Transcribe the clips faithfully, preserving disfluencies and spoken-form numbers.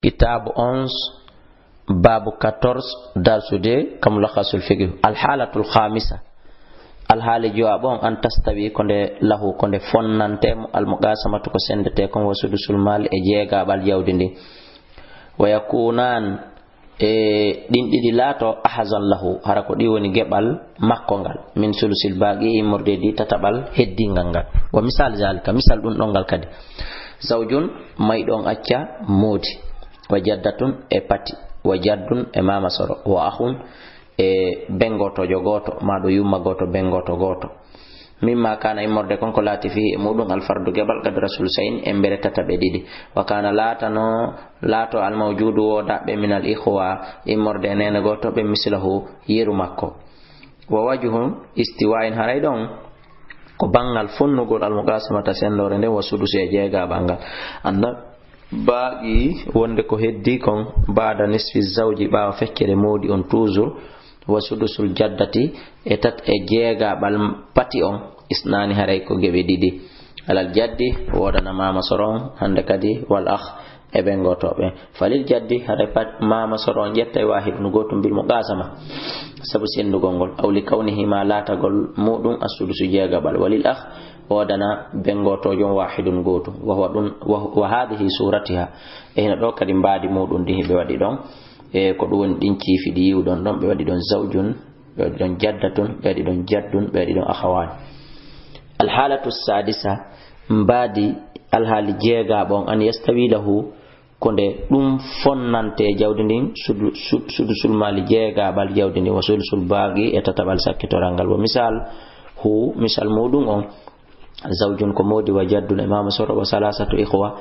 Kitaabu onze, baabu quatorze, darsu deux, ka Mulakhasul Fiqh. Alhaalatul khamisa. Alhaali jowaɓo on, an tastawi, ko nde lahu, ko nde fonnante mo, almuqasamatu, ko sendete kon, wa sudusul maali, e jeegaɓal jawdi ndin. Wa yakunan, e ɗin ɗiɗi laato, ahazan lahu, hara ko ɗi woni geɓal makko ngal, min sulusil baaqi, immorde di tataɓal heddingal ngal. Wa misal zalika, misal ɗum ɗon ngal kadi. Zawjun, mayɗo on acca moodi. Wa jaddatun, e pati. Wa jaddun, e mama soro. Wa akhun, e bengotoojo gooto, maa ɗo yumma gooto, bengooto gooto. Mimma kana, immorde kon ko laati fihi, e muɗum, alfardu geɓal, qadra sulusayn, embere tataɓe ɗiɗi. Wa kana, laatano, laato, almawjudu, woodaɓe, min al ikhwa, immorde e neene gooto ɓe, mislahu, yeru makko. Wa wajhu istiwa'in, haray ɗon ko banngal fonnugol almuqasamata, sendore nden, wa sudusi, e jeegaɓal ngal. Anna baaqi, wonde ko heddi kon, ba'da nisfi zawji, ɓaawo feccere moodi on, toujours, wa sudusul jaddati, e tat-, e jeegaɓal pati on, isnani, haray ko geɓe ɗiɗi. Alal jaddi, woodana mama soro on, hande kadi, wal akh, e ɓen gooto ɓen. Falil jaddi, haray pat mama soro on ƴetta e wahidun, gotum, bil muqasama, sabu sendugol ngol, aw li kawnihi, ma laatagol muɗum, assudusu, jeegaɓal. Walil akh, woodana bengotoojo on, wahidun, gotum. Wa huwa ɗum, wa, wa hadhihi suratiha. E hino ɗo kadi mbaadi muɗum ndi ɓe waɗi ɗon. E ko ɗum woni ɗin ciifi ɗi yiwɗon ɗon, ɓe waɗi ɗon zawjun, ɓe waɗi ɗon jaddatun, ɓe waɗi ɗon jaddun, ɓe waɗi ɗon akhawani. Alhalatu sadisa, mbaadi alhaali jeegaɓo on, an yastawi lahu, ko nde ɗum fonnante jawdi ndin, sudu-, su-, sudusul maali, jeegaɓal jawdi ndin, wa sulusul baaqi, e tataɓal sakkitoral ngal. Wa misal hu, misal muɗum on, zawjun ko moodi, wa jaddun e mama soro, wa salasatu ikhwa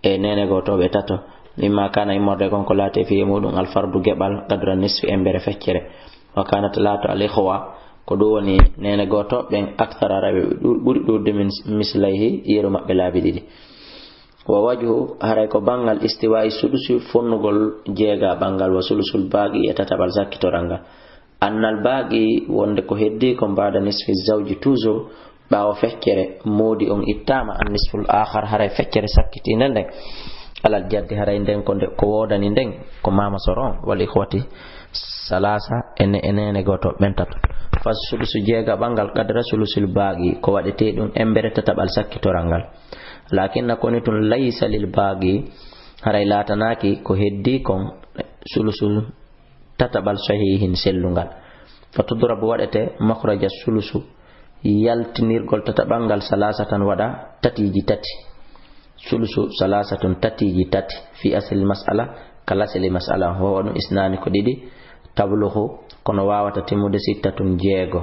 e neene gooto ɓe tato. Mimma kana, immorde kon ko laate fihi e muɗum, alfardu geɓal, qadra nisfi, embere feccere. Wa kanat, laato, al ikhwa, ko ɗum woni neene gooto ɓen, akthara, hara ɓe ɓuri ɗuuɗude, min mislayhi, yeru maɓɓe laabi ɗiɗi. Wa wajhu, haray ko banngal istiwa'i sudusi, fonnugol jeegaɓal ngal, wa sulusul baaqi, e tataɓal sakkitoral ngal. Annal baaqi, wonde ko heddi kon, ba'da nisfi zawji, toujours ɓaawo feccere moodi on ittaama, an nisful akhar, haray feccere sakkitiinde nden, alal jaddi, haray nden ko nde, ko woodani nden, ko mama soro on, wal ikhwati salasa, e ne-, e neene gooto ɓen tato. Fa sudusu, jeegaɓal ngal, qadra sulusul baaqi, ko waɗetee ɗum embere tataɓal sakkitoral ngal. Lakinna, koni tun, laysa lil baaqi, haray laatanaaki ko heddi kon sulusul tataɓal sahihin, sellungal. Fa tudrabu, waɗete makhraja sulusu, yaltinirgol tataɓal ngal, salasatan, waɗa tatiiji tati. Sulusu salasatun, tatiiji tati, fi aslil mas'ala, ka lasli mas'ala, huwa ɗum isnani, ko ɗiɗi, tablughu, kono wawata timmude sittatun, jeego.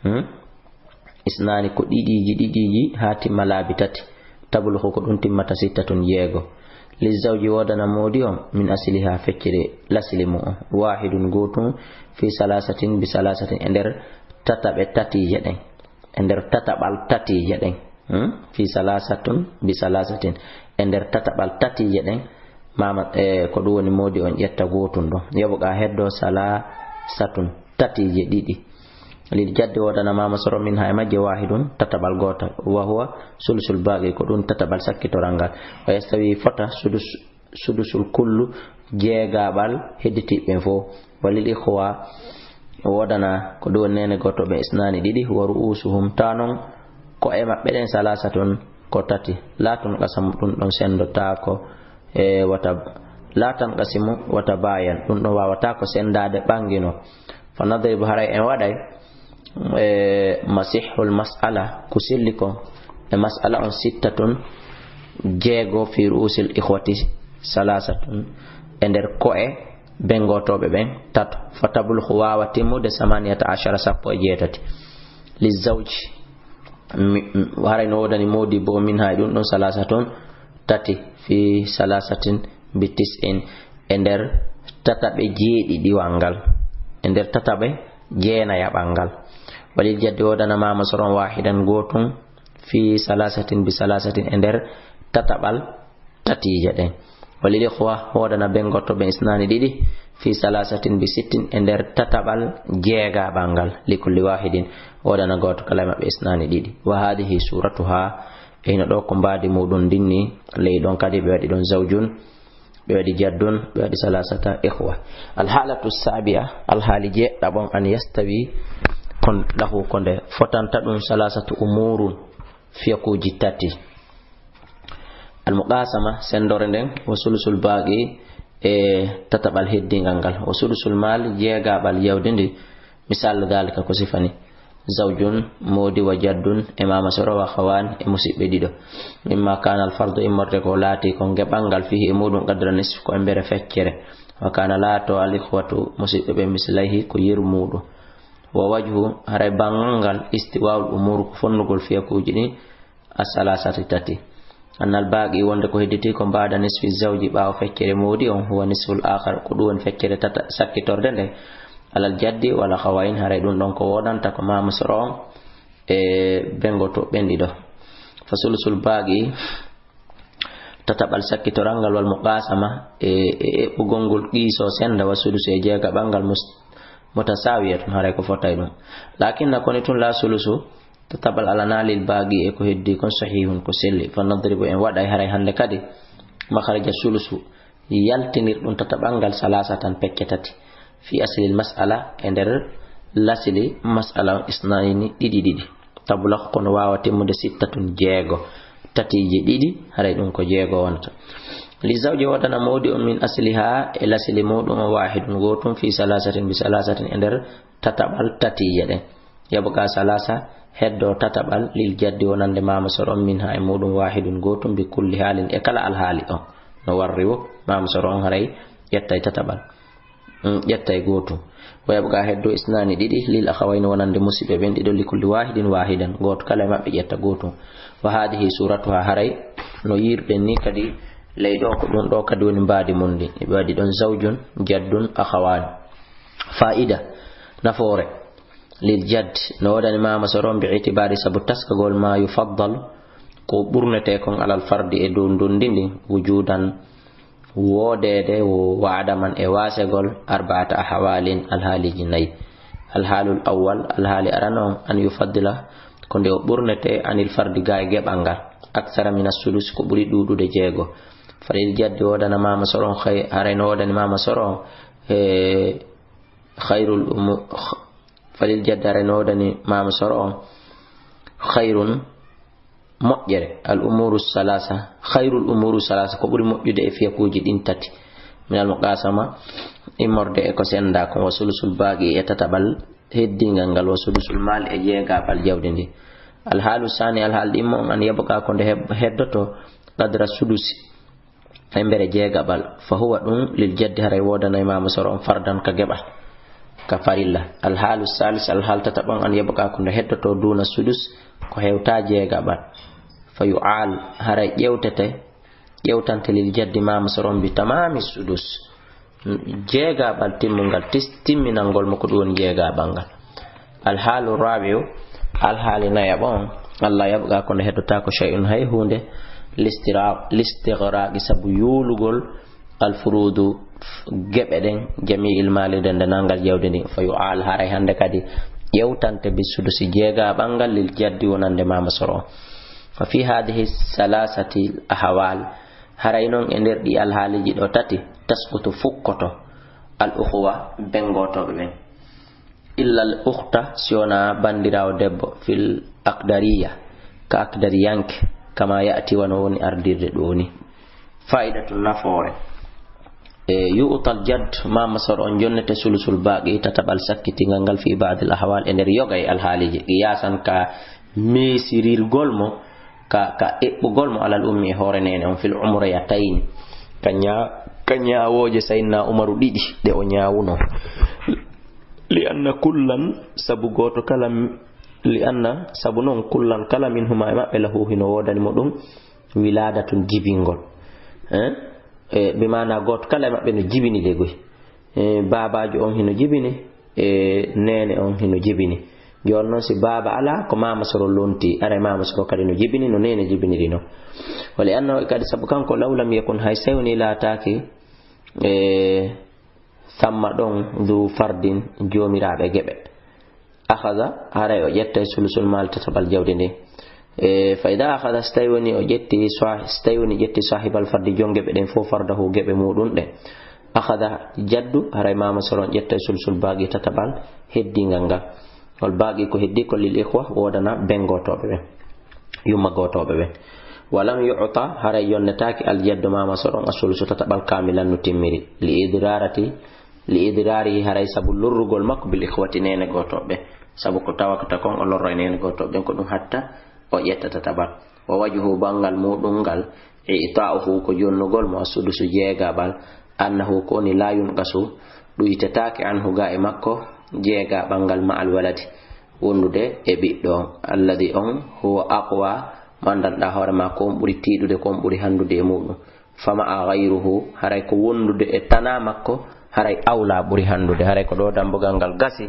Hmm? Isnani, ko ɗiɗiiji, ɗiɗiiji, haa timma laabi tati. Tablughu, ko ɗum timmata sittatun, jeego. Li zawji, woodana moodi on, min asliha, feccere lasli mu'un. Wahidun, gootun, fi salasatin bi salasatin, e nder tataɓe tatiije ɗen. E nder tataɓal tatiije ɗen. Hmm? Fi salasatun bi salasatin. E nder tataɓal tatiije ɗen. Mama, e, ko ɗum woni moodi on ƴetta gootun ɗon. Yabqa, heddo, salasatun, tatiije ɗiɗi. Lil jaddi, woodana mama soro, minha, e majje, wahidun, tataɓal gootal. Wa huwa sulusul baaqi, ko ɗum tataɓal sakkitoral ngal. Wa yastawi, fota, sudus, sudusul kullu, jeegaɓal hedditiiɓe ɓen fof. Wa lil ikhwa, woodana ko ɗum woni neene gooto ɓe, isnani, ɗiɗi. Wa ru'usuhum, ta non ko e maɓɓe ɗen, salasatun, ko tati. La tunqasamu, ɗum ɗon senndotaako, e, wata, la tanqasimu wata baayan, ɗum ɗon waawataa ko senndaade, ɓanngino. Fa nadribu, haray en waɗay, e, masihul mas'ala, ko selli kon e mas'ala on, sittatun, jeego, fi ru'usil ikhwati salasatun, e nder ko'e bengotooɓe ɓen tato. Fa tablughu, waawa timmude, samaniyata ashara, sappo e jeetati. Li zawji, mi, mi, haray no woodani moodi bo, minha, e ɗum ɗon, salasatun, tati, fi salasatin bi tis'in, e nder tataɓe jeeɗiɗiwal ngal, e nder tataɓe jeenayaɓal ngal. Walil jaddi, woodana mama soron, wahidan, gootun, fi salasatin bi salasatin, e nder tataɓal tatiije ɗen. Walil ikhwa, woodana bengotooɓe ɓen, isnani, ɗiɗi, fi salasatin bi sittin, e nder tataɓal jeegaɓal ngal. Li kulli wahidin, woodana gooto kala e maɓɓe, isnani, ɗiɗi. Wa hadhihi suratuha, e hino ɗo ko mbaadi muɗum ndin ni, ley ɗon kadi ɓe waɗi ɗon zawjun, ɓe waɗi jaddun, ɓe waɗi salasata ikhwa. Al halatu sabi'a, alhaali jeeɗiɗaɓo on, an yastawi, kon lahu ko nde fotanta ɗum salasatu umurun, fiyakuuji tati. Al muqasama, sendore nden, wa sulusul baqi, e tataɓal heddingal ngal, wa sulusul mal, jeegaɓal jawdi ndi, misal dalika ko sifani. Zawjun, moodi, wa jaddun, e mama soro, wa akhawani, e musiɓɓe ɗiɗo. Mimma kana al fardu, immorde ko laati kon geɓal ngal, fihi, e muɗum, qadra nisf, ko e mbere feccere. Wa kana laato al ikhwatu, musiɓɓe ɓe, mislayhi, ko yeru muɗum. Wa wajhu, haray bangal ngal, istiwa'ul umur, ko fonnugol fiyakuuji ɗin, as-salasati tati. Annal baqi, wonde ko hedditi ko ba'da nisfi zawji, ɓaawo feccere moodi on, huwa nisful akhar, ko ɗum woni feccere tata sakkitorde nde, alal jaddi wala khawain, haray ɗum ɗon ko wodanta ko mama soro on e bengoto ɓen ɗiɗo. Fa sulusul baqi, tataɓal sakkitoral ngal, wal muqasama, e, e eɓɓugol ngol qiiso senda, wa sulusu, e jeegaɓal ngal, mus-, mutasawiyatun, haray ko fotay ɗum. Lakinna, koni tun, la sulusu, tataɓal alanaa, lil baqi, e ko heddi kon, sahihun, ko selli. Fa nadribu, en waɗay haray hande kadi, makhraja sulusu, yaltinir ɗum tataɓal ngal, salasatan, pecce tati. Fi aslil mas'ala, e nder lasili mas'ala on, isnayni, ɗiɗi ɗiɗi. Tablugh, kono waawa timmude, sittatun, jeego. Tatiiji ɗiɗi, haray ɗum ko jeego wonata. Li zawji, wodana moodi on, min asliha, e lasili muɗum on, wahidun, gootum, fi salasatin bi salasatin, e nder tataɓal tatiije ɗen. Yabqa salasa, heddo tataɓal, lil jaddi, wonande mama soro on, minha, e muɗum, wahidun, gootum, bi kulli halin, e kala alhaali on. No warri wo, mama soro on haray ƴettay tataɓal. Mm, ƴettay gootum. Wa yabqa, heddo, isnani, ɗiɗi, lil akhawayni, wonande musiɓɓe ɓen ɗiɗo, li kulli wahidin wahidan, gooto kala e maɓɓe ƴetta gootum. Wa hadhihi suratuha, haray no yiirɗen ni kadi, ley ɗo ko ɗum ɗo kadi woni mbaadi mun ndi. Ɓe waɗi ɗon zawjun, jaddun, akhawani. Fa'ida, nafoore. Lil jadd, no wodani mama soro on, bi itibari, sabu taskagol, ma yufaddal, ko ɓurnete kon, alal fardi, e dow ndondi ndin, wujudan, woodeede, wo, wa adaman, e waasegol, arba'ata ahwalin, alhaaliji nayi. Alhaalul awwal, alhaali arano on, an yufaddila, ko nde o ɓurnete, anil fardi, ga e geɓal ngal, aksara min as-sudus, ko ɓuri ɗuuɗude jeego. Falil jaddi, wodana mama soro on, khay-, haray no wodani mama soro on, e, khayrul umu-, kh-, falil jaddi, haray no wodani mama soro on, khayrun, moƴƴere, al umuru salasa, khayrul umuru salasa, ko ɓuri moƴƴude e fiyakuuji ɗin tati. Min al muqasama, immorde e ko senda kon, wa sulusul baqi, e tataɓal heddingal ngal, wa sulusul mal, e jeegaɓal jawdi ndi. Al halu sani, al hal ɗimmo on, an yabqa, ko nde heb-, heddoto, qadra sudusi, e mbere jeegaɓal, fa huwa ɗum lil jaddi, haray woodanay mama soro on fardan ka geɓal, ka farilla. Al halu salis, al hal tataɓo on, an yabqa, ko nde heddoto, duna sudus, ko hewta jeegaɓal. Fa yu'al, haray ƴewtete, ƴewtante lil jaddi mama soro on bi tamami sudus. Jeegaɓal timmungal, tis-, timminangol mo ko ɗum woni jeegaɓal ngal. Al halu rabi'u, al hali nayaɓo on, Allah yabqa, ko nde heddotaako shay'un, hay huunde, listira-, listigraqi, sabu yuulugol, al furudu, geɓe ɗen, jami'il mali, dendenangal jawdi ndin, fa yu'al, haray hande kadi ƴewtante bi sudusi jeegaɓal ngal lil jaddi wonande mama soro on. Fa fi hadhihi salasati ahwal, haray non e nder ɗi alhaaliji ɗo tati, tasqutu, fukkoto, al ukhuwa, bengotooɓe ɓen. Illa al ukhta, si wona bandirawo debbo, fil aqdariya, ka aqdariyanke, kama ya'ti, wano woni ardirde ɗo ni. Fa'idatu, nafoore. E, yu'tal jadd, mama soro on jonnete sulusul baqi, tataɓal sakkitingal ngal, fi ba'dil ahwal, e nder yoga e alhaaliji, qiyasan ka meesirirgol mo, ka, ka eɓɓugol mo alal ummi e hoore neene on fil umrayatayni. Ka ña-, ka ñaawooje Sayyidina Umaru ɗiɗi ɗe o ñaawuno. Li anna kullan, sabu gooto kala m-, li anna, sabu non kullan kala minhuma e maɓɓe lahu hino woodani mo ɗum wiladatun jibingol. Eh? E, bi maana gooto kala e maɓɓe no jibini de goy. E, baabaajo on hino jibini, e, neene on hino jibini. Jooni non si baaba alaa, ko maama soro lonti, aray maama soro kadi no jibini, no neene jibiniri non. Wali annahu kadi sabu kanko law lam yakun hay sewni laataaki, e, samma ɗon du fardin joomiraaɓe geɓe. Akhadha, haray o ƴettay sulusul mal tataɓal jawdi ndin. E, fa ida akhada, so tawi woni o ƴetti sah-, so tawi woni ƴetti sahibal fardi, jom geɓe ɗen fof, fardahu, geɓe muɗum ɗen. Akhada jaddu, haray mama soron ƴetta sulusul baqi, tataɓal heddingal ngal. Wal baqi, ko heddi ko, lil ikhwa, wodana ben gotoɓe ɓen, yumma gotoɓe ɓen. Walam yu'ta, haray yonnetaaki al jaddu, mama soron, as sulusu, tataɓal, kamilan, no timmiri. Li idrarati, li idrarihi, haray sabu lorrugol makko, bil ikhwati, nene gotoɓe. Sabu ko tawata kon o lorra e nene gotoɓe ɓen, ko ɗum hatta o ƴetta tataɓal. Wa wajhu, banngal muɗum ngal, i'ta'uhu, ko jonnugol mo, as sudusu, jeegaɓal, annahu, ko woni, la yunqasu, ɗuytetaake, anhu, ga e makko, jeegaɓal ngal, ma'al waladi, wondude e ɓiɗɗo on, alladi, on, huwa aqwa, mo anndanɗaa hoore ma ko on ɓuri tiiɗude, ko on ɓuri hanndude e muɗum. Fama a gayruhu, haray ko wondude e tanaa makko, haray awla, ɓuri hanndude. Haray ko ɗo dambugal ngal gasi.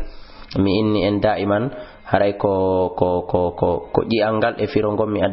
Mi inni en daiman, haray ko, ko, ko, ko, ko ƴi'al ngal e firo ngon mi